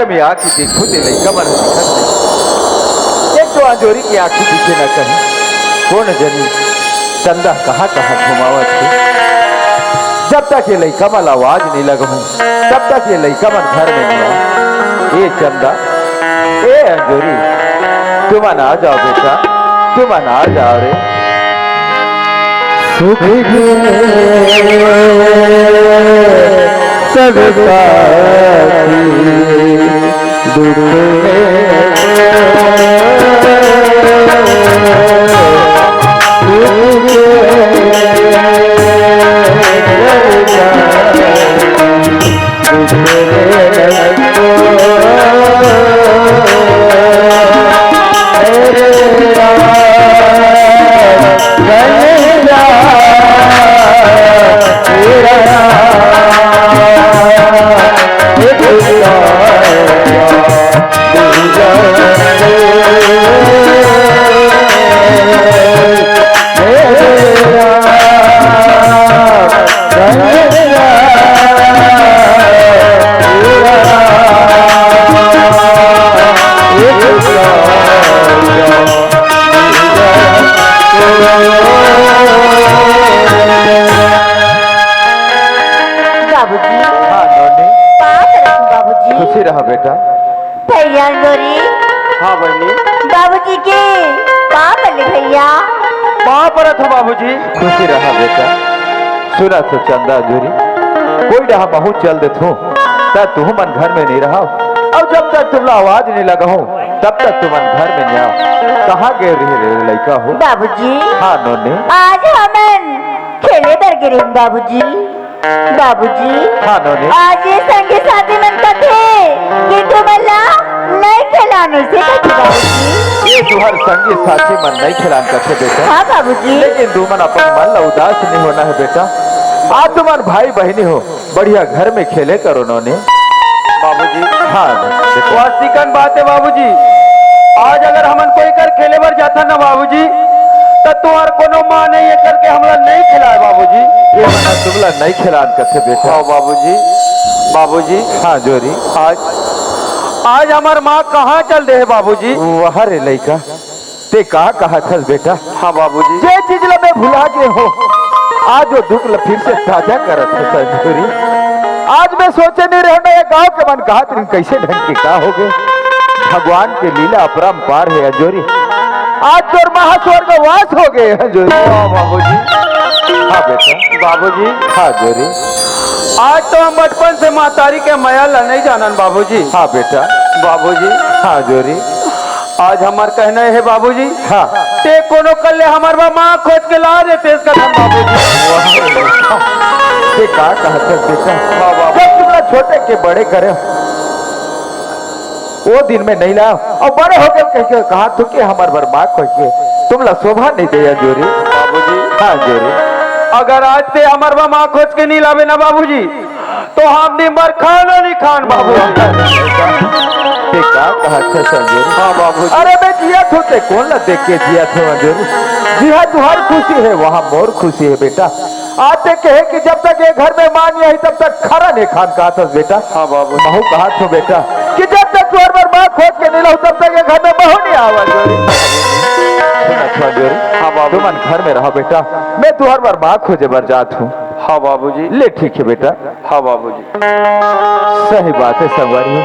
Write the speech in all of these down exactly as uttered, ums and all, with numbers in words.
में आके देखो ते लइका मन ह दिखत नहीं। एक तो अंजोरी के आँखी दिखे न कहीं, कोन जनी चंदा कहाँ कहाँ घुमावत हे। जब तक ये लइका मन आवाज नहीं लगहूँ, तब तक ये लइका मन घर में नहीं आए। ए चंदा, ए अंजोरी, तुमन आ जाओ बेटा, तुमन आ जाओ रे। सुख के सब साथी, दुख में सुख के सब साथी। बाबूजी। हाँ, नोनी। पाँव परत हूँ, बाबूजी। खुशी रहा बेटा। भैया अंजोरी। हाँ बहिनी। बाबूजी के पाँव परत हूँ भैया। पाँव परत हूँ बाबूजी। खुशी रहा बेटा। सुना तो चंदा अंजोरी, कोई डहा महूँ चल देथूँ, त तुहू मन घर में नहीं रहा। अब जब तक तुमला आवाज नहीं लगाहूँ, तब तक तुमन घर में नहीं आओ। कहाँ गए रहे रे लइका हो? बाबूजी। हाँ नोनी। आज हमन खेले बर गे रहेन बाबूजी। बाबूजी, हाँ, नोनी। आज ये संगी साथी मन कथे कि तुमन ला नइ खेलान से कथे बाबूजी। ये तुहर संगी साथी मन नइ खेलान कथे बेटा। हाँ बाबूजी। लेकिन तुमन अपन मन ला उदास नहीं होना है बेटा। आज तुमन भाई बहिनी हो, बढ़िया घर में खेले करो नोनी। बाबूजी। हाँ, बेटा। वास्तविकन बात है बाबूजी। आज अगर हमन कोई कर खेले बर जाथन ना बाबूजी, त तुहर कोनो माँ नहीं है करके हमला नहीं खिलाए बाबूजी। ये मना तुमला नहीं खिलान कथे बेटा। हाँ बाबूजी, बाबूजी। हाँ जोरी। आज, आज हमर माँ कहाँ चल दे है बाबूजी? वाह रे लइका, ते का कहत हस बेटा? हाँ बाबूजी। जे चीज ला मैं भुला गे हों, आज वो दुख ला फिर से ताजा करत हस अंजोरी। आज मैं सोचे नहीं रहना ये गांव के मन कहत रहिन कैसे ढंग के का हो गए। भगवान के लीला अपरंपार है अंजोरी। आज तोर महा स्वर्गवास हो गए अंजोरी। हाँ बाबूजी। हाँ बेटा। बाबूजी। हाँ जोरी। आज तो हम बचपन से महतारी के मया ला नहीं जानन बाबूजी। हाँ बेटा। बाबूजी। हाँ जोरी। आज हमर कहना है बाबूजी। हाँ। ते कोनो कल्ले हमर बर माँ खोज के ला देतेस कथन बाबूजी। वाह रे, ते का कहत हस बेटा? हाँ बाबू। जब तुमला छोटे के बड़े करे, वो दिन में नहीं ला, अउ बड़े हो गए कह के कहा तू कि हमर बर माँ खोज के तुमला शोभा नहीं दे अंजोरी। बाबूजी। हाँ अंजोरी। अगर आज ते हमर बर माँ खोज के नहीं लावे ना बाबूजी, तो हम दिन भर खाना नहीं खान बाबू। ते का कहत हस अंजोरी? हाँ बाबू। अरे मैं जियत हों ते कोन ला देख के जियत हों अंजोरी? जिहाँ तुहार खुशी है वहाँ मोर खुशी है बेटा। आज ते कहे कि जब तक ये घर में माँ नहीं आई तब तक खाना नहीं खान कहत हस बेटा। हाँ बाबू। महूँ कहत हों बेटा कि जब तक तुहर बर माँ खोज के नहीं लाऊँ तब तक ये घर में महूँ नहीं आवा अंजोरी। सुन अंजोरी। हाँ बाबू। तुमन घर में रहो बेटा, मैं तुहर बर माँ खोजे बर जात हों। हाँ बाबूजी। ले ठीक है बेटा। हाँ बाबूजी। सही बात है संगवारी हो।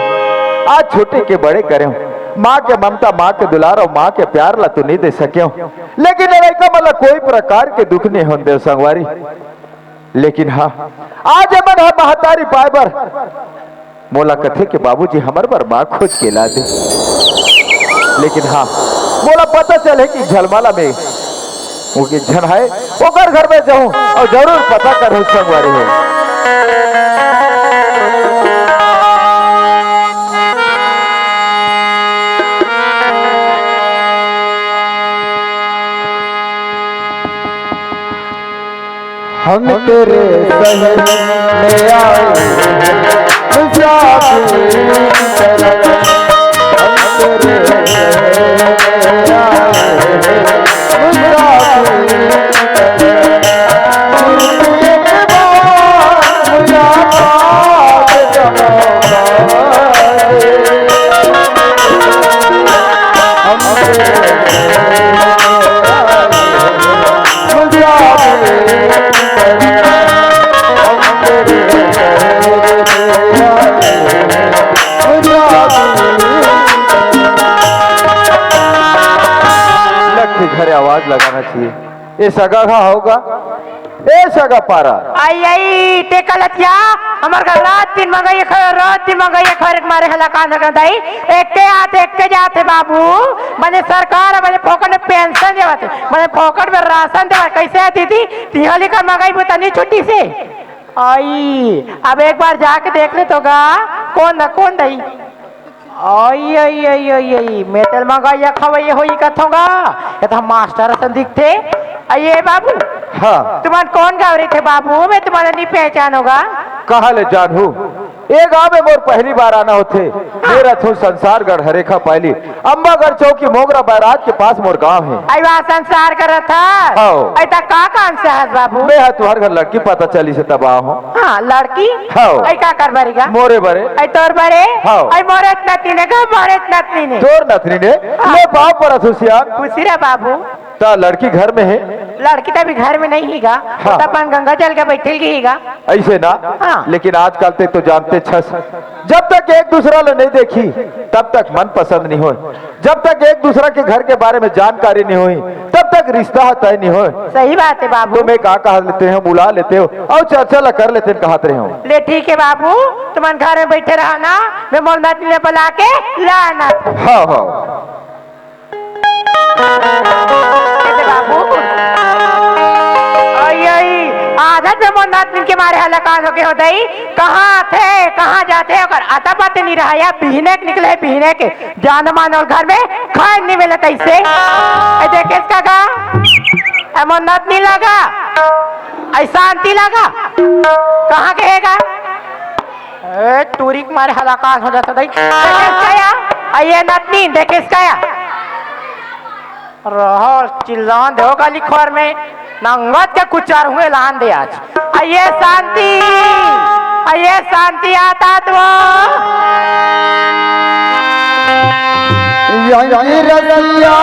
आज छोटे के बड़े करे हों, माँ के ममता, माँ के दुलार अउ माँ के प्यार ला तो नहीं दे सके हों, लेकिन ये लइका मन ला कोई प्रकार के दुख नहीं होन दे संगवारी। लेकिन हाँ, आज ये मन ह महतारी पाए बर मोला कथे कि बाबूजी हमर बर माँ खोज के ला दे। लेकिन हाँ, मोला पता चले कि झलमाला में वो के झन है, ओकर घर में जाहूँ अउ जरूर पता करहूँ संगवारी हो। हम तेरे शहर में आए हैं मुसाफिर की तरह। हम तेरे शहर में आए हैं मुसाफिर की तरह। एक बार मुलाकात का मौका दे। ए सगा घा होगा, ए सगा पारा। आई, आई, ते कलतिया, हमर घर रात दिन मंगई खा, रात दिन मंगई खा, रे मारे हला कान रखना दाई। एक के आते, एक के जाते बाबू, मने सरकार, मने फोकट में पेंशन देवत, मने फोकट में राशन देवत। कैसे है दीदी? तिहाली का मंगई बुता नहीं छुट्टी से। आई, अब एक बार जाके देख ले तो गा, कौन न कौन दई। आई, आई, आई, आई, आई, मैं तेल मंगाइया खवैया होई कथों गा। ये तो हम मास्टर असन दिखथे। अये बाबू, हाँ। तुमन कौन गाँव रहिथे बाबू? मैं तुम्हारा नहीं पहचानों गा। कहाँ ले जानहूँ? ए गाँव में मोर पहली बार आना होथे। हाँ। मैं रथों संसारगढ़ हरेखा पायली। अम्बागढ़ चौकी मोगरा बैराज के पास मोर गाँव हे। अई वहाँ संसार करत हस? हव। अई त का काम से हस बाबू? मैं ह तुहर घर लड़की पता चलिस हे तब आए हों। हाँ, लड़की? हव। अई का कर बरेगा? मोरे बरे। अई तोर बरे? हव। अई मोरे नतनी ने गा, मोरे नतनी ने। तोर नतनी ने? हाँ। ले पाँव परत हों सियान। खुशी रह बाबू। त लड़की घर में हे? लड़की त अभी घर में नहीं हे गा। हाँ। त अपन गंगा जल के बैठे गे हे गा। अइसे ना? हाँ। लेकिन आजकल ते तो जानते हस, जब तक एक दूसरा ल नहीं देखी, तब तक मन पसंद नहीं होय। जब तक एक दूसरा के घर के बारे में जानकारी नहीं होही, तब तक रिश्ता ह तय नहीं होय। सही बात हे बाबू। तो मैं का कहा लेते हों, बुला लेते हों अउ चर्चा ला कर लेते हों, कहत रहे हों। ले ठीक हे बाबू, तुमन घर में बैठे रहा ना, मैं मोर नतनी ला बुला के लाना। हाँ, हाँ। ए बाबू। अई, अई, आदत में मोर नतनी के मारे हला कान होगे हों दई। कहाँ आथे, कहाँ जाथे, ओकर अता पता नहीं रहा या बिहने के निकले, बिहने के। जान मानो घर में खाए नहीं मिले तैसे। ए देखेस का गा? ए मोर नतनी ला गा? ए शांति ला गा? कहाँ के हे गा? ए, टूरी के मारे हलाकान हो जाता दई। देखेस का या? अये नतनी, देखेस का या? रहो, चिल्लान दे हो गली खोर में, नंगत के कुचार हुए लान दे आज। अये शांति, अये शांति आता तो। यही रसिया।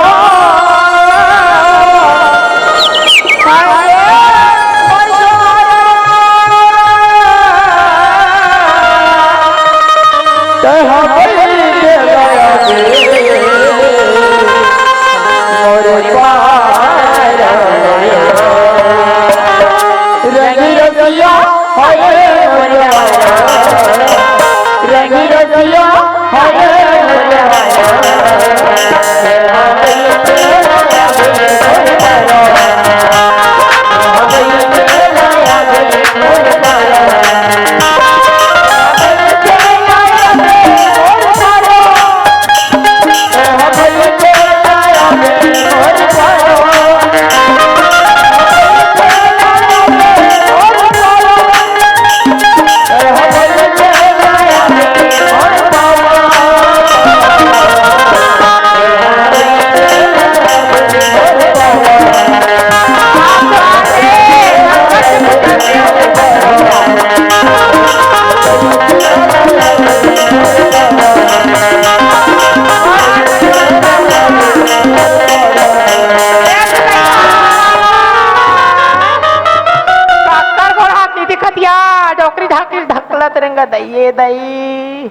काकर गोड़ हाथ नहीं दिखत या, डोकरी ढाकरी ढकलत रेंगा दइए दई।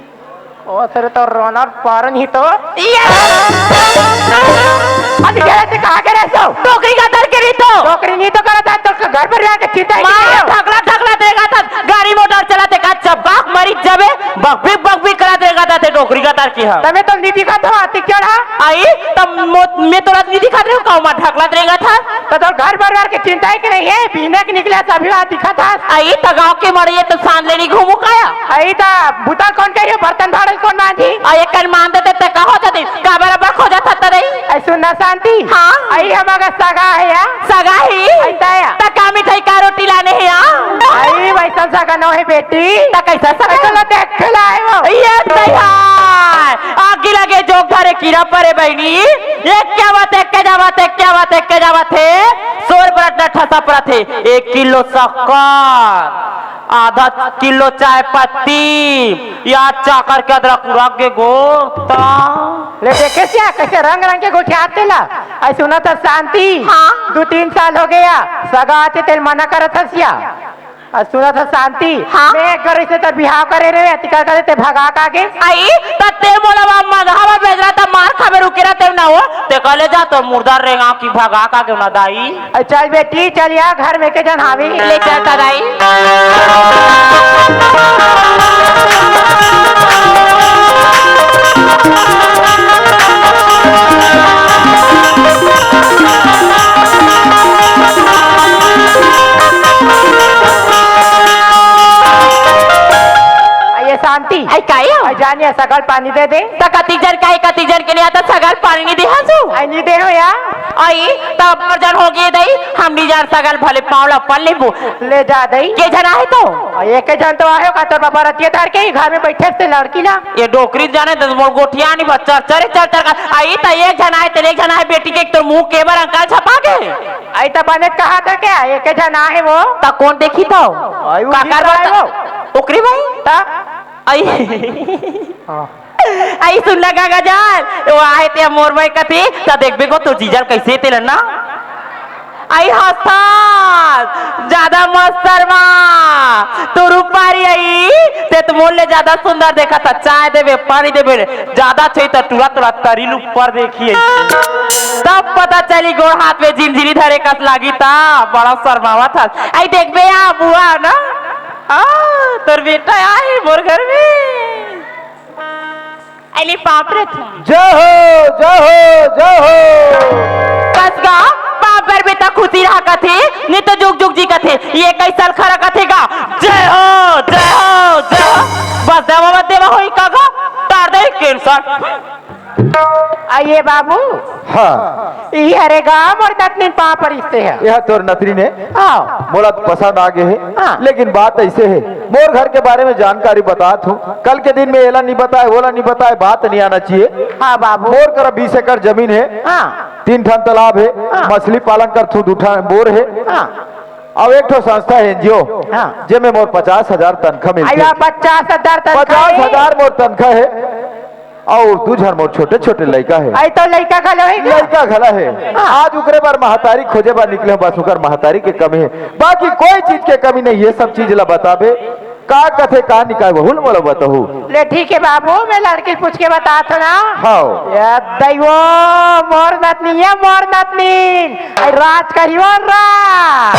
ओ सर तो रोना पारन ही तो। ये! अभी कह रहे थे कहाँ के रहे सो? डोकरी का दर के रही तो। डोकरी नहीं तो करता है, तो घर पर जाके चिंता ही माँ, नहीं है। ढकला ढकला देगा था, गाड़ी मोटर चलाते का चबाक मरी जबे, बकबी बकबी करा देगा था ते डोकरी का दर की है। तमे तो नहीं दिखा था, आती क्या रहा? आई, तब मो-, मैं तो रात नहीं दिखा रहे हूँ, कहूँ माँ ढकला देगा था। तो तोर घर परिवार के चिंता हे कि नहीं हे? बिहने के निकले हे, अभी वहाँ दिखत हस। अई त गाँव के मड़ई हे त सांझ ले नी घूमू काया? अई त बुता कोन करिही, बर्तन भाड़े कोन मांजही? अई एकर मान देते त का हो जाते? काबर अब्बड़ खोजत हस त रही? अई सुन ना शांति। हाँ। अई हमर सगा हे या। सगा हे? अई त या। त का मिठाई का रोटी लाने हे या? अई वइसन सगा नो हे बेटी। त कइसन सगा? अई तो ला देख के लाए हो। ये तैयार। आगी लगे जोग धरे कीरा परे बहिनी। एक के आवत, एक के जावत, एक के आवत, एक के जावत हे। सोर बरत न ठसा परत हे। एक किलो शक्कर, आधा किलो चाय पत्ती, या चाकर के अदरक उरक गे गोता। ले देखे सिया, कइसे रंग रंग के गोठियाथे ला। अई सुनत हस शांति। हाँ। दू तीन साल हो गे या, सगा आथे तेला मना करत हस या। अ, सुनत हस शांति? हाँ? मैं एक घर से तोर बिहाव करे रहे, अतिका करे ते भगा का गे? अई, त ते मोला वा मगहा म भेजरा त मार खाबे रुके रहा ते ना हो। ते कहले जा तोर मुर्दा रेंगा की भगा का गे ना दाई। अ, चल बेटी, चल या घर में के जन हावे। ले चल त दाई। ये शांति। आई काई हो? आई जानिया सगल पानी दे दे। त कति जन काई, कति जन के नहीं आता सगल पानी नहीं दे हसू? आई नहीं दे हो या? आई त अब्बड़ जन हो गए दई, हम नहीं जान सगल भले पावला पल लेबो। ले जा दई। के जन आहे तो? आई एक जन तो आहे का तोर बाबा रतिया धर के ही घर में बैठे से लड़की ला। ये डोकरी जाने दस मोर गोठिया नहीं बच्चा चरे चर चर का। आई त एक जन आहे, तेरे एक जन आहे बेटी के तोर मुंह के बर अंकल छपा के। आई त बने कहा था क्या? एक जन आहे वो। त कौन देखी तो? आई वो काकर जीजा बता? है वो। ओकरी भाई? त? आई। हाँ। आई सुन लगा गजल, वो आए ते मोर भाई कथी, त देखबे को तो जीजल कैसे तेलन ना? आई हंसत, ज्यादा मत शर्मा। तू रूपारी आई, ते तो मोर ले ज्यादा सुंदर देखत ह। चाय देबे, पानी देबे, ज्यादा चाहिए त टूरा टूरा तरी ल ऊपर देखी आई। तब पता चली गोड़ हाथ में झिनझिनी धरे कस लागी त बड़ा शर्मावत हस। आई देखबे आ बुआ ना, आ, तोर बेटा आए मोर घर में। अरे बाप रे था। जय हो, जय हो, जय हो। बस गा, बाप बर बेटा खुशी रहा कथे, नहीं तो जुग जुग जी कथे। ये कई साल खरा कथे गा। जय हो, जय हो, जय हो। बस देवा, बस देवा होई का गा? तार दे कैंसर। आइए बाबू। हाँ। ई हरे गा मोर नतनीन पाँव परिस्ते है। यह तोर नतनीन हे? हाँ। मोला तो पसंद आ गए हे, हाँ। लेकिन बात ऐसे हे, मोर घर के बारे में जानकारी बतात हूँ। कल के दिन में एला नहीं बताए, ओला नहीं बताए, बात नहीं आना चाहिए। हाँ बाबू। मोर करा बीस एकड़ जमीन हे, हाँ। तीन ठन तालाब हे, हाँ। मछली पालन करथूँ, दू ठन बोर हे, हाँ। अउ एक ठो संस्था हे, एनजीओ, हाँ। जेमे मोर पचास हजार तनखा मिलथे। आया, पचास हजार तनखा हे? पचास हजार मोर तनखा हे। अउ दू झन मोर छोटे-छोटे लइका हे। अई तो लइका घलो हे का? लइका घला हे। हाँ। आज उकरे बर महतारी खोजे बर निकले हँव, बस उकर महतारी के कमी हे, बाकी कोई चीज के कमी नहीं। ये सब चीज ला बताबे, का कथे, का निकाय, वहू ल मोला बताहू। ले ठीक हे बाबू, मैं लड़की ल पूछ के बतात हँव ना। हाँ। ये दैवो, मोर नतनीन, ये मोर नतनीन। अई राज करियो राज।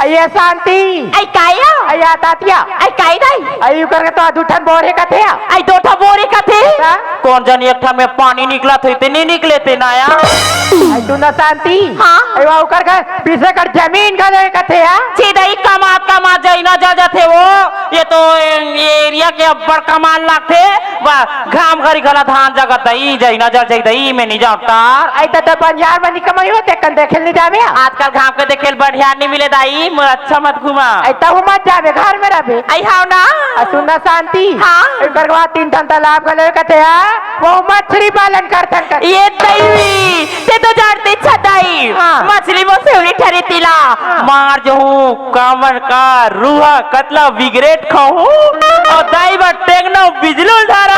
अई ये शांति। अई काया? अई या तातिया। अई काई दाई? अई उकर के तो दू ठन बोर हे कथे या? अई दो ठन बोर हे कथे? हाँ? कोन जन एक ठन में पानी निकलत हे ते नहीं निकले ते ना या? अई तू ना शांति। हाँ। अई वा उकर के बीस एकड़ जमीन घलो हे कथे या? छी दाई, कमात कमात जइना जर जाथे वो। ये तो ए-, ये एरिया के अब्बड़ कमाल लागथे। वाह, घाम घरी घला धान जगत दई, जइना जर जई दई, मैं नहीं जानता। अई त, त बनिहार बनी कमाई होथे, कन देखे ल नहीं जाबे? आजकल घाम के देखे ल बनिहार नहीं मिले दाई, मोर अच्छा मत घुमा। अई तहू मत जाबे, घर में रहबे। अई हाव ना? अ सुन ना शांति। हाँ। एकर बाद तीन ठन तालाब घलो कथे, हाँ? वो मछली पालन करथन कर। ये दैवी, ते तो जानते छदाई। हाँ। मछली मसेवरी ठरे तिला। हाँ। मार जहूँ, कामन का, रूहा, कतला, बिगरेट खाहूँ। अउ दाई बर टेंगना बिजलुल धरहूँ।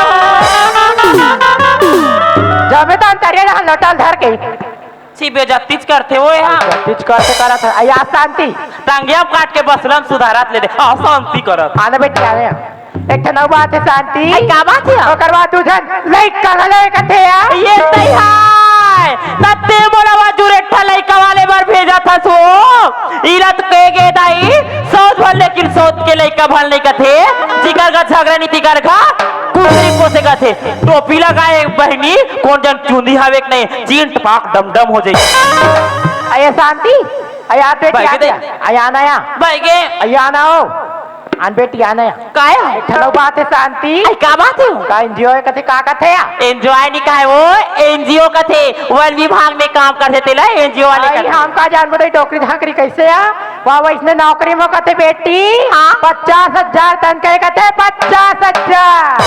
जाबे त अंतरिया जहाँ लोटा ल धर के। छी बेइज्जतीच करथे वो यहाँ। बेइज्जतीच करथे करत हे। अई या शांति। टांगिया काट के बसलन सुधारत ले दे। हाँ, शांति करत। आना बेटी, आना। एक ठन अउ बात हे शांति। अई, का बात हे? ओकर बाद दू झन लइका घलो हे कथे या? ये सही हे। तब ते मोला वा जुरेठा लइका वाले बर भेजत हस वो। इला तो कहे गे दाई, सौत भर लेकिन सौत के लइका भर नहीं कथे। जिकर का झगड़ा नहीं तिकर का कुकरी पोसे कथे। टोपी लगाए बहिनी, कोन जन चुंदी हवे कि नहीं, जीन टपाक डमडम हो जाई। अई या शांति, अई या बेटी, भाई के दे। अई या ना या। भाई के। अई या ना हो। आन बेटी, आना या। काय हे? एक ठन अउ बात हे शांति। अई, का बात हे? का एनजीओ हे कथे, का कथे या? एनजीओ नहीं कहे वो, एनजीओ कथे, वन विभाग में काम करथे तेला एनजीओ वाले अई, कथे। हम का जानबो रे, डोकरी झांकरी कैसे या? वाह, वैसने नौकरी में कथे बेटी। हाँ। पचास हजार तनखा कथे, पचास हजार।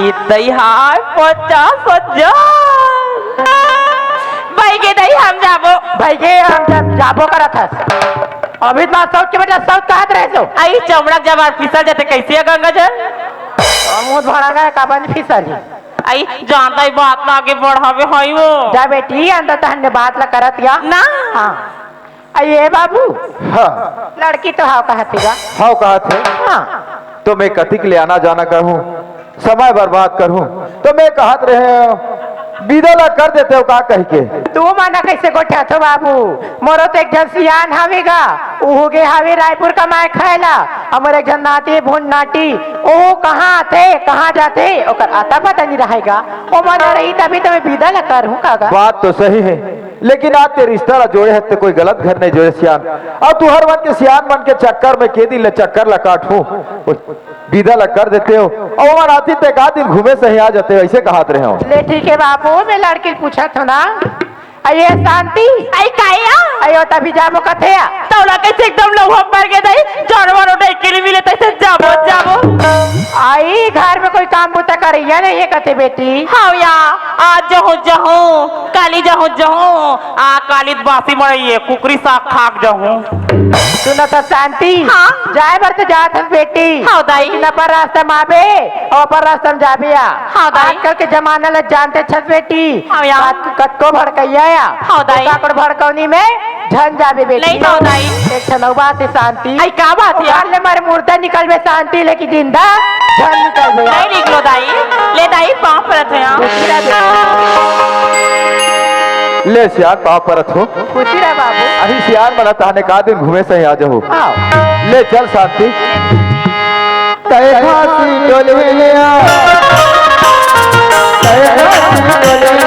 इतई हाय, पचास हजार। भाई के दाई, हम जाबो। भाई के, हम जा-, जाबो करत हस। अभी तो सौत के बेटा सौत कहत रहे तो। अई चमड़ा जब फिसल जाथे कैसे हे गंगा जल? मुंह भड़ा गए का बंद फिसल ही। अई जानता ही बात ला आगे बढ़ावे हई वो। जा बेटी, अंदर तहन ने बात ला करत या। ना। हाँ। अये बाबू, हाँ। लड़की तो हाव कहत हे गा। हाव कहत हे? हाँ। तो मैं कतिक ले आना जाना करहूँ, समय बर्बाद करहूँ, तो मैं कहत रहेंव, बिदा ला कर देतेव का कहिके। तू मना कइसे गोठियाथो बाबू? मोरो तो एक झन सियान हवे गा, उहू गे हवे रायपुर कमाए खाए ला। अउ मोर एक झन नाती भुन नाटी, उहू कहाँ आथे, कहाँ जाथे, ओकर अता पता नइ रहय गा। ओ मन रही तभी तो मैं बिदा ला करहूँ का गा। बात तो सही हे, लेकिन आज ते रिश्ता ला जोड़े हस ते कोई गलत घर नइ जोड़े सियान। अउ तुँहर मन के सियान मन के चक्कर में के दिन ले चक्कर ला काटहूँ, बिदा ला कर देतेव। अउ ओमन आतिन ते का दिन घूमे सही आ जातेव, अइसे कहत रहेंव। ले ठीक हे बाबू, मैं लड़की ल पूछत हँव ना। अये शांति। अई काया? अयो तभी जाबो कथे या। तोला कइसे एकदम लउहा पर गे दाई, जानवर उठे के लिए मिले तइसे जाबो, जाबो। अई घर में कोई काम बूता करइया नइ हे कथे बेटी। हाँ या, आज जहूँ, जहूँ, काली जहूँ, जहूँ, आ काली बासी मड़इये, कुकरी साग खाक जहूँ। सुनत हस शांति? हाँ। जाए बर तो जात हस बेटी। हाँ दाई। लेकिन अपन रास्ता में आबे, अउ अपन रास्ता में जाबे या। हाँ दाई। आजकल के जमाना ला जानत हस बेटी। हाँ या। कत-, कतको भड़कइया या। हाँ दाई। काकड़ भड़कौनी में झन जाबे बेटी। नइ तो दाई। एक ठन अउ बात हे शांति। अई का बात हे? घर ले मारे मुर्दा निकलबे शांति, लेकिन जिंदा झन निकलबे। नइ निकलों दाई। ले दाई, पाँव परत हँव। खुशी रह बेटी। ले सियान, पाँव परत हँव। खुशी रह बाबू। अही सियान मन तहने का दिन घूमे सही आ जहू। हाँ। ले चल शांति। तय घासी डोले ले आ। तय घासी डोले ले आ।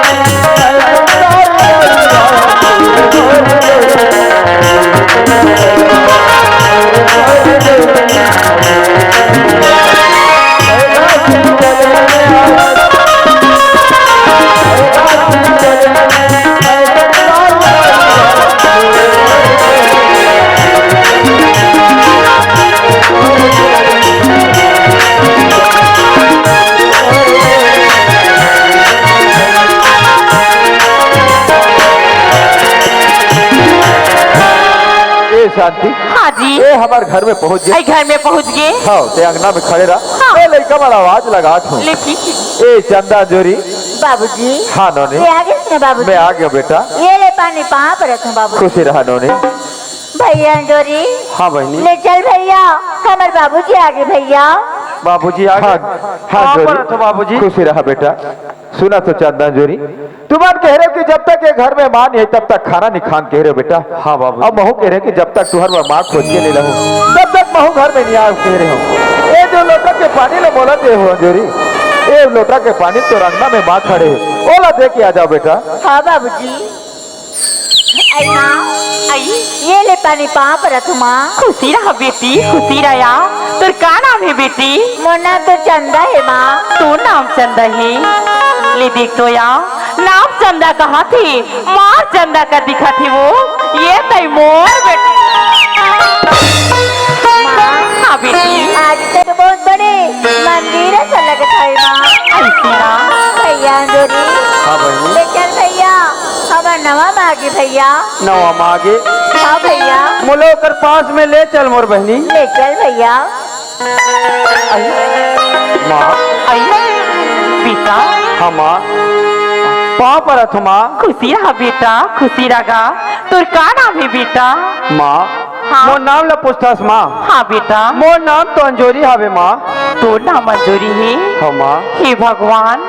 ए शांति, हाँ जी। ए हमर घर में पहुँच गे। अई घर में पहुँच गे। हाँ, ते अंगना में खड़े रह। हाँ। ए लइका मन आवाज लगात हँव। ले ठीक हे। ए चंदा अंजोरी। बाबूजी। हाँ नोनी। ये आ गे ना बाबूजी। मैं आ गेंव बेटा। ये ले पानी, पाँव परत हँव बाबूजी। खुशी रह नोनी। भैया अंजोरी। हाँ बहिनी। ले चल भैया, हमर बाबूजी आ गे भैया। बाबूजी आ गे। हाँ, हाँ पाँव अंजोरी। परत हँव बाबूजी। खुशी रह बेटा। सुनत हस चंदा अंजोरी, तुमन कहे रहेव कि जब तक ये घर में माँ नइ हे, तब तक खाना नइ खान कहे रहेव बेटा। हाँ बाबू। अउ महूँ कहे रहेंव कि जब तक तुँहर बर माँ खोज के नइ लाहूँ, तब तक महूँ घर में नइ आएँव कहे रहेंव। ए जो लोटा के पानी ला मोला दे हो अंजोरी, ए लोटा के पानी तो अंगना में माँ खड़े हे, ओला दे के आ जाव बेटा। हाँ बाबूजी। अई माँ, अई। ये ले पानी, पाँव परत हँव माँ। खुशी रह बेटी, खुशी रह या। तोर का नाम हे बेटी? मोर नाम तो चंदा हे माँ। तोर नाम चंदा हे? ले देख तो या, नाम चंदा कहत हे, माँ चंदा का दिखत हे वो। ये तई मोर बेटी। माँ। हाँ बेटी। आज तो बहुत बड़े मंदिर असन लगत हे माँ। अइसे ना। भैया अंजोरी। हाँ बहिनी। ले चल भैया, हमर नवा माँ आगे भैया। नवा माँ आगे। हाँ भैया। मोला ओकर पास में ले चल मोर बहिनी। ले चल भैया। अई, माँ। अई, बेटा। हाँ माँ। पाँव परत हँव माँ। खुशी रह बेटा, खुशी रह गा। तोर का नाम हे बेटा? माँ, हाँ। मोर नाम ला पूछथस माँ? हाँ बेटा। मोर नाम तो अंजोरी हवे माँ। तोर नाम अंजोरी हे? हाँ माँ। हे भगवान,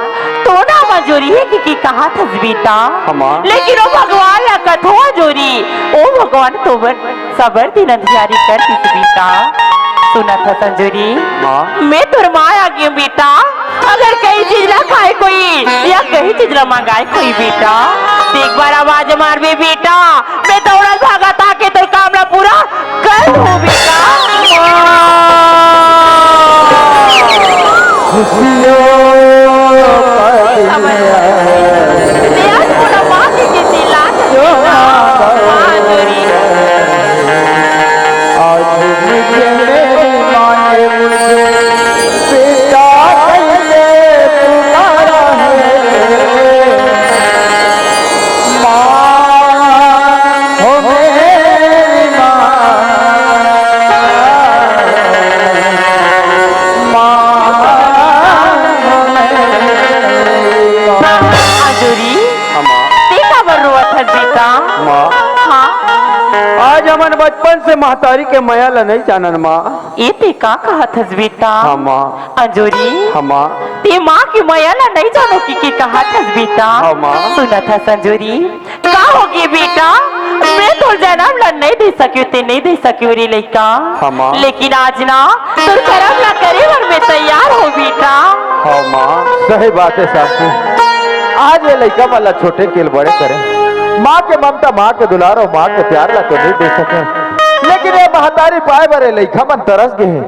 तोर नाम अंजोरी हे कहिके कहत हस बेटा। हाँ माँ। लेकिन ओ भगवान ला कथों अंजोरी, ओ भगवान तो बर सबर दिन अंधियारी कर दिस बेटा। सुनत हस अंजोरी? माँ। मैं तोर माँ आगेंव बेटा। अगर कहीं चीज ला खाए कोई या कहीं चीज ला मंगाए कोई बेटा, त एक बार आवाज मारबे बेटा, मैं दौड़त भागत आके तोर काम ला पूरा कर दूँ बेटा। खुशियों का दिन है। आज पूरा माँ के किसी लाज बेटा। माँ अंजोरी। आज मुझे मेरी माँ ने मुझे बेटा कह के पुकारा है। माँ, हो मेरी माँ। महतारी के मया ला नइ जानन माँ। ए ते का कहत हस बेटा? हाँ माँ। अंजोरी, हाँ माँ। ते माँ के मया ला नइ जानो कि के कहत हस बेटा? हाँ माँ। सुनत हस अंजोरी, का होगे बेटा? मैं तोर जनम ला नइ दे सकेंव, ते नइ दे सकेंव रे लइका। हाँ माँ। लेकिन आज ना तोर करम ला करे बर मैं तैयार हों बेटा। हाँ माँ, सही बात हे शांति। आज ये लइका मन ला छोटे के ले बड़े करे, माँ के ममता, माँ के दुलार अउ माँ के प्यार ला तो नइ दे सके, लेकिन ये महतारी पाए बर ये लइका मन तरस गे हे।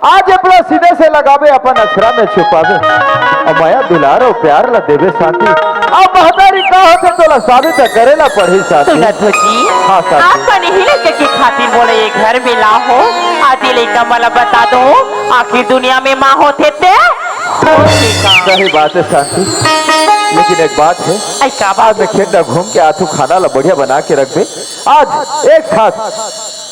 आज ये पूरा सीने से लगाबे, अपन अचरा में छुपाबे, अउ मया दुलार अउ प्यार ला देबे शांति। अब महतारी का होथे तोला साबित करे ला पड़ही शांति। सुनत हो जी, हाँ शांति। आप मन इही लइका के खातिर मोला ये घर में ला हो, आज ये लइका मन ला बता दो, आखिर दुनिया में माँ होथे ते होथे का? सही बात हे शांति, लेकिन एक बात हे, ऐ का बात? आज मैं खेत ला घूम के आथों, खाना ला बढ़िया बना के रखबे। आज एक साथ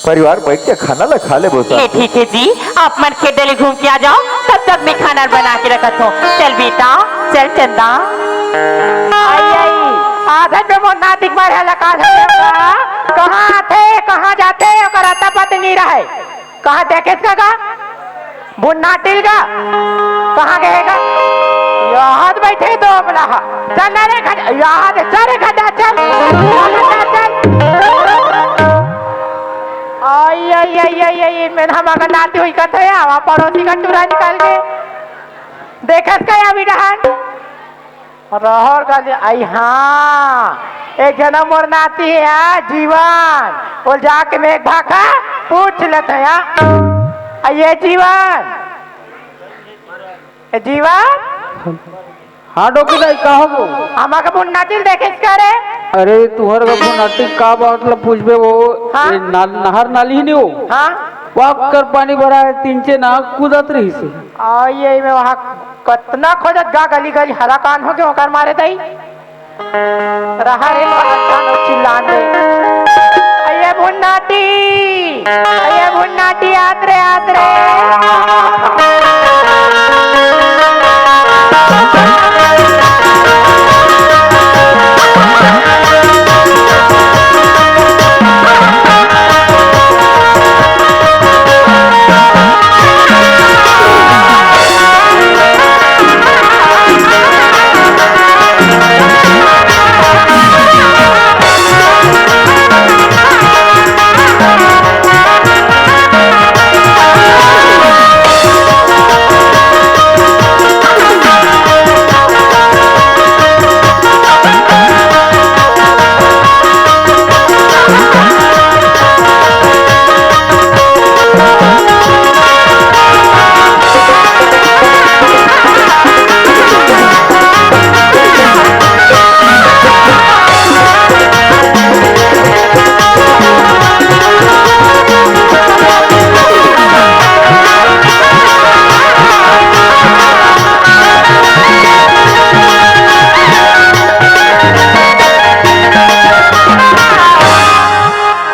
परिवार बैठ के खाना ला खा लेबो ले शांति। ठीक हे जी, आप मन खेत डहर घूम के आ जाओ, तब तक मैं खाना बना के रखत हों। चल बेटा, चल चंदा। आई, आई, आदत में मोर नाती के मारे हला का धरे का? कहाँ आथे, कहाँ जाथे, ओकर अता पता नइ रहय। कहाँ देखेस का गा? भुन्नाटिल गा? कहाँ गे हे गा? यहाँ तो बैठे दो अपना हा। चल ना रे खजा, यहाँ दे, चल रे खजा, चल। चल, चल, चल। आई, आई, आई, आई, आई, मैं हम अगर नाती हुई कथे, आवा पड़ोसी का टुरा निकाल के। देखस का या बिडहन? रहर गाली, आई हाँ, एक जना मोर नाती हे यार, जीवन, बोल जाके मैं एक भाखा पूछ लेत हे यार। आ ये जीवन, ए जीवन, हाँ डोकी दाई, का होगे? हमर का भुन्नाटिल देखेस का रे? अरे तुँहर का भुन्नाटिल का बात ला पूछबे वो, हाँ? ये नाल, नहर नाली हे नी वो? हाँ? वहाँ कर पानी भरा हे, तीन चे नाव कूदत रहिस हे। आ, ये में वहाँ कतना खोजत गा गली गली हलाकान होगे ओकर मारे दई। रहा रे, कहाँ जानो चिल्लान रे। अये भुन्नाटी, अये भुन्नाटी, आत रे, आत रे।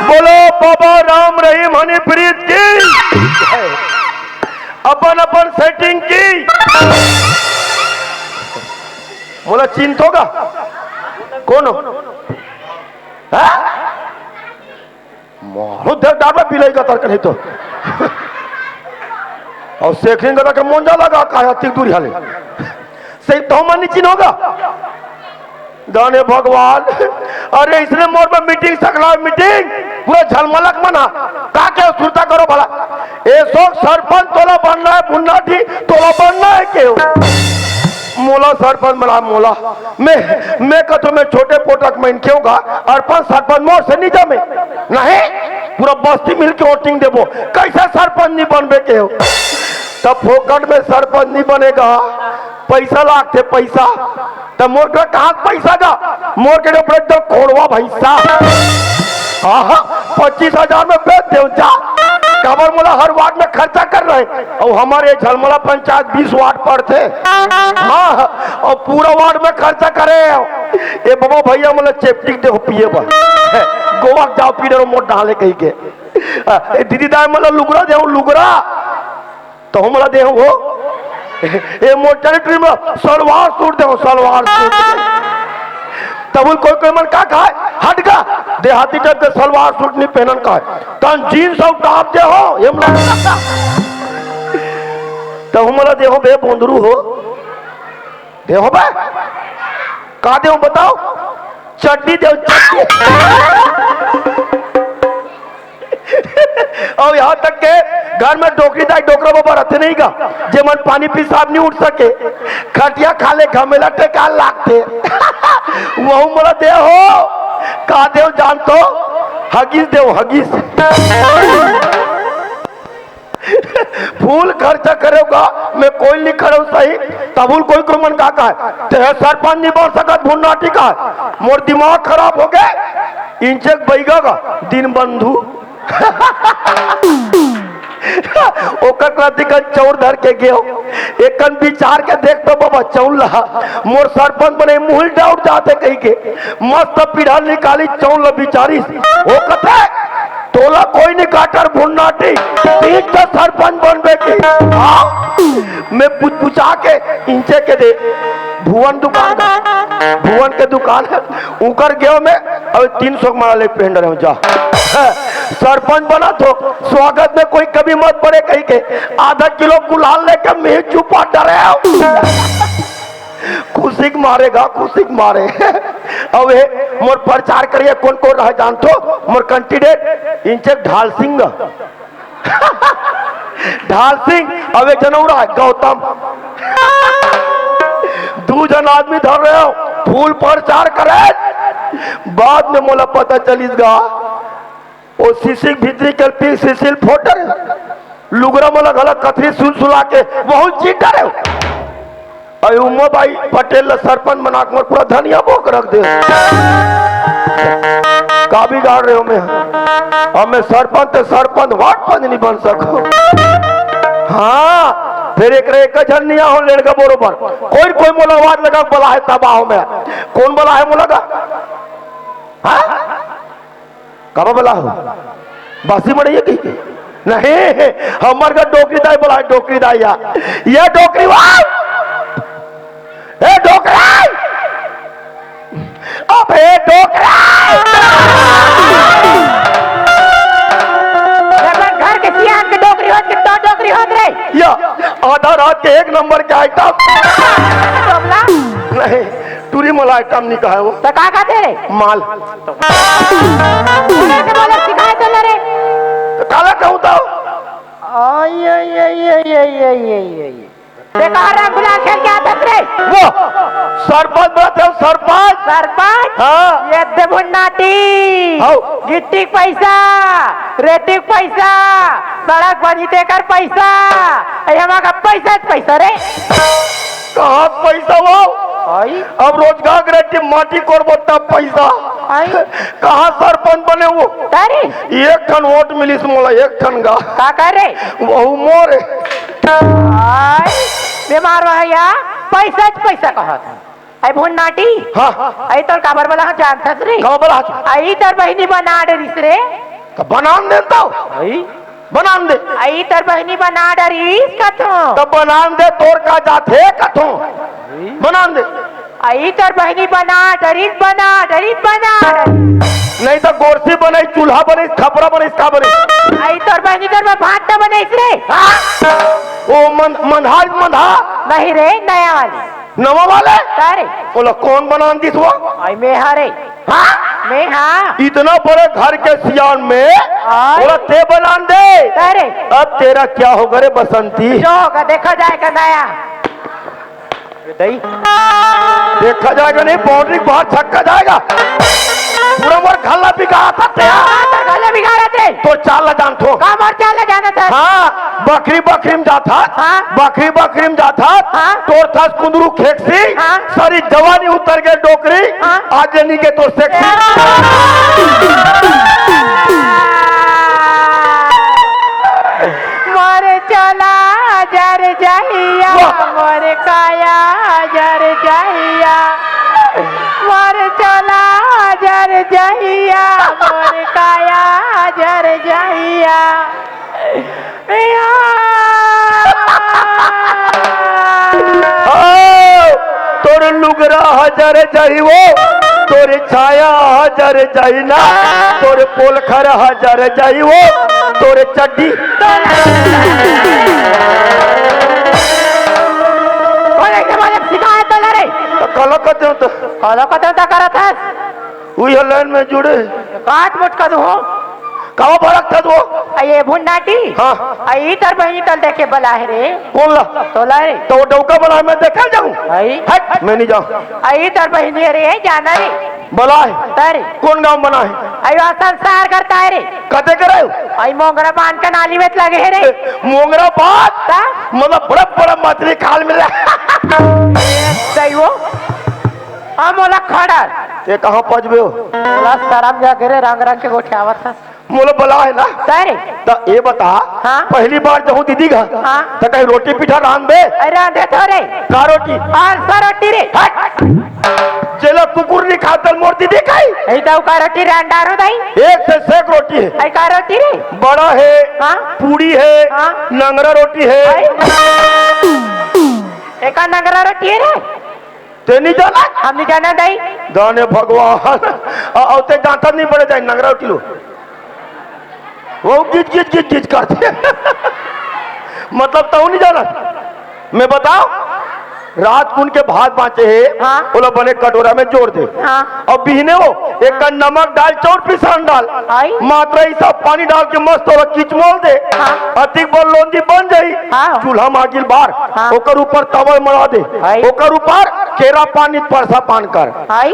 बोलो बाबा राम रहीम हनी प्रीत की, अपन अपन सेटिंग की। मोला चिंत होगा कौन? हाँ? मारो देख डाबा बिलाई का तरक नहीं तो। अउ सेखिन गदा के मोंजा लगा का है अतिक दूरी हाले। सही तो मन नहीं चिन्होगा। दाने भगवान, अरे इसने मोर पे मीटिंग सकला मीटिंग, पूरा झलमलक मना। का के सुरता करो भला। ए सोक सरपंच तोला बनना हे, भुन्नाटी तोला बनना हे के हो? मोला सरपंच बना मोला। मैं, मैं कथों मैं छोटे पोटक मनखे हों गा, अउ पंच सरपंच मोर से नहीं जमे। नहीं, पूरा बस्ती मिल के वोटिंग देबो। कैसे सरपंच नहीं बनबे के हो? तब फोकट में सरपंच नहीं बनेगा, पैसा लागथे पैसा। तब मोर करा कहाँ पैसा गा? मोर करा एकदम कोड़वा भैंसा। हाँ, पच्चीस हजार में बेच देव जा। काबर मोला हर वार्ड में खर्चा करना हे। अउ हमर ये झलमला पंचायत बीस वार्ड पड़थे। हाँ, अउ पूरा वार्ड में खर्चा करे। ए बाबा भैया मोला चेपटिक देव पिए बर। गोवा जाव पी डरो मोर डाले कही के। ए दीदी दाई मोला लुगरा देव लुगरा। तो हमला देव हो। ए मोर टेरिटरी में सलवार सूट देव सलवार सूट। तब कोई कोई मन का खाए हट गा। देहाती टाइप के सलवार सूट नहीं पहनन का है, तन जींस अउ टॉप दे हो, ये मला। तहु मला दे हो बे बोंदरू हो, दे हो बे, का दे हो बताओ, चड्डी दे हो, चड्डी। अउ यहाँ तक के घर में डोकरी दाई डोकरा बाबा रथे नहीं का, जे मन पानी पेशाब नहीं उठ सके, खटिया खाले घमेला टेकाल लागथे। वहू मोला दे हो, का देव जान तो, हगीस देव, हगीस। फुल खर्चा करेगा, मैं कोई नहीं खड़े सही, तबुल कोई कोई मन का का है, ते सरपंच नहीं बन सकत, भुन्नाटी का है। मोर दिमाग खराब हो गए, इंचक बैगा का दिन बंधु। ओकर करा दिखन चौर धर के गेव, एकन विचार के देख तो बाबा चौल ला, मोर सरपंच बने मुहिल डाउट जाते कही के, मस्त पीढ़ा निकाली चौल ला विचारिस, ओ कथे, तोला कोई नहीं काटर भुन्नाटी, तीन तो सरपंच बनबे की। हाँ, मैं पुचपुचा के इंचे के दे, भुवन दुकान का, भुवन के दुकान है, उकर गेव में, अब तीन सौ माला ले पहन रहे हो जा। सरपंच बना तो स्वागत में कोई कमी मत पड़े कही के, आधा किलो गुलाल लेके मैं चुपा डरे हो। खुशी के मारे गा, खुशी के मारे। अब हे मोर प्रचार करिए, कौन कौन रहे जानथो? मोर कैंडिडेट इंचक ढाल सिंह, ढाल सिंह, अब एक जनौरा गौतम। दू जन आदमी धर रहे हो, फुल प्रचार करे। बाद में मोला पता चलिस गा, ओ सीसी के भीतरी के पी सीसी फोटर, लुगरा मोला घला कथरी सुलसुला के बहुत चीटर है। अरे उमा बाई पटेल ला सरपंच बना के मोर पूरा धनिया बोक रख दे। का बिगाड़ रहे हो मैं? अब मैं सरपंच ते सरपंच वाट पंच नहीं बन सको। हाँ, फिर एक एक झन नहीं हो लेने का बरोबर। कोई कोई मोला आवाज लगा बला है तबाह में। कौन बला है मोला का? हाँ? काबर बला हो? बासी मड़ई हे कहिके? नहीं, हमर घर डोकरी दाई बला हे, डोकरी दाई या। ये डोकरी वाई! ए डोकरी! अबे डोकरी! अपन घर के सियान के डोकरी होत के तो डोकरी होत रे। या आधा रात के एक नंबर के आइटम। तबला? नहीं, टूरी मोला आइटम नहीं कहा वो। तो का कहते रे? माल। तूने से बोले सिखाए तो ना रे। तो काला कहूँ तो? आई, आई, आई। ते कहाँ रंग गुलाल खेल के आते रे? वो सरपंच बोलते हो, सरपंच। सरपंच? हाँ। ये दे भुन्नाटी। हाँ। गिट्टी के पैसा, रेती के पैसा, सड़क बनी तेकर पैसा, ए हमारा पैसा, पैसा रे। कहाँ पैसा वो? आई। अब रोजगार गारंटी माटी कोरबो तब पैसा। आई। कहाँ सरपंच बने वो? तारी। एक ठन वोट मिलिस मोला, एक ठन गा। का करे? वहू मोरे। आई। बीमार भैया, पैसा च पैसा कहत है। आई भुन्नाटी। हाँ। आई तोर काबर बला हाँ जानथस रे? काबर बला हाँ? आई तोर बहिनी बना डरिस रे। तो बनान दे तो। आई। बनान दे। आई तोर बहिनी बना डरिस कथो। तो बनान दे, तोर का जाथे कथो। बनान दे। आई तोर बहिनी बना डरिस, बना डरिस, बना डरिस। नहीं तो गोरसी बनई, चूल्हा बनई, खपरा बनई, का बनई? आई तोर बहिनी तोर बर भात तो बनईस रे। हाँ? ओ मन-, मंधार मंधा। नहीं रे, नया वाली। नवा वाले? का रे? बोला, कौन बनान दिस वो? आई मैं हा रे। हाँ? मैं हा। इतना बड़े घर के सियान में आई। बोला, ते बनान दे। का रे? अब तेरा क्या होगा रे बसंती? जो होगा, देखा जाएगा नया। दई। देखा जाएगा नहीं, बाउंड्री के बाहर छक्का जाएगा। पूरा मोर घल्ला बिगाड़ा था तेरा। हाँ, तो घल्ला बिगाड़ा थे। तो चाल ला जानथो। का मोर चाल ला जाना था? हाँ, बखरी बखरी में जाथा। हाँ। बखरी बखरी में जाथा। हाँ। तोर थास कुंदरू खेकसी। हाँ। सारी जवानी उतर गए डोकरी। हाँ। आज नहीं के तो सेक्सी। मोर चला जर जहिया, वाह। मोर काया जर जहिया, मोर चला जर जहिया, मोर काया जर जहिया। या। हाँ, तोर लुगरा ह जर जही वो, तोरे छाया ह जर जाई ना, तोरे पोलखर ह जर जाई वो, तोरे चड्डी। बोले के बोले सिखाए तो ला रे। त काला कते हो त? काला कते हो त करत हस? उही लाइन में जुड़े। काट मोट कर दू हो। कावा भड़कत हस वो? आ ये भुन्नाटी? हाँ। आ ई तर बहिनी तल देखे बला हे रे। कोन ला? तोला रे। त वो डौका बला हे, मैं देखे जाहूँ? आई। हट, मैं नहीं जाहूँ। आ ई तर बहिनी रे, जाना रे। बला हे। तर। कोन गाँव बना हे? आई वा संसार करता हे रे। कते करे हो? आई मोंगरा बांध का नाली में लगे हे रे। ए, मोंगरा बांध? ता? मतलब बड़ा बड़ा मछली खाल मिला। सही हो। हम ओला खड़ा। ये कहाँ पजबे हो? ओला शरम जागे रे, रंग रंग के गोठियावत हस। मोला बला हे ना। का रे? त ये बता, हाँ? पहली बार जहूँ दीदी घर, हाँ? त कहीं रोटी पीठा रांध दे। अरे रांधे तो रे। का रोटी? आलसा रोटी रे। हट! जेला कुकुर नहीं खातल मोर दीदी खाई। ऐ दाऊ का रोटी रांध डारो दाई। एक से सेक रोटी हे। ऐ का रोटी रे? बड़ा हे, हाँ? पूड़ी हे, हाँ? नंगरा रोटी हे। आई? एका नंगरा रोटी हे रे? ते नहीं जाना? हम नहीं जाना दाई। दाने भगवान, अ-, अउ ते जानता नहीं बड़े दाई, नंगरा रोटी लो। वो गिच, गिच, गिच, गिच करथे। मतलब तहूँ नहीं जाना। मैं बताओ, रात कुन के भात बाँचे हे, हाँ। ओला बने कटोरा में जोर दे। हाँ। अउ बिहने वो, एक कन नमक डाल, चाउर पिसान डाल। आई। मात्रा हिसाब पानी डाल के मस्त ओला किचमोल दे। हाँ। अतिक बर लोंदी बन जाई। हाँ। चूल्हा मागिल बार, हाँ। ओकर ऊपर तवा मड़ा दे। आई। ओकर ऊपर केरा पान, परसा पान कर। आई।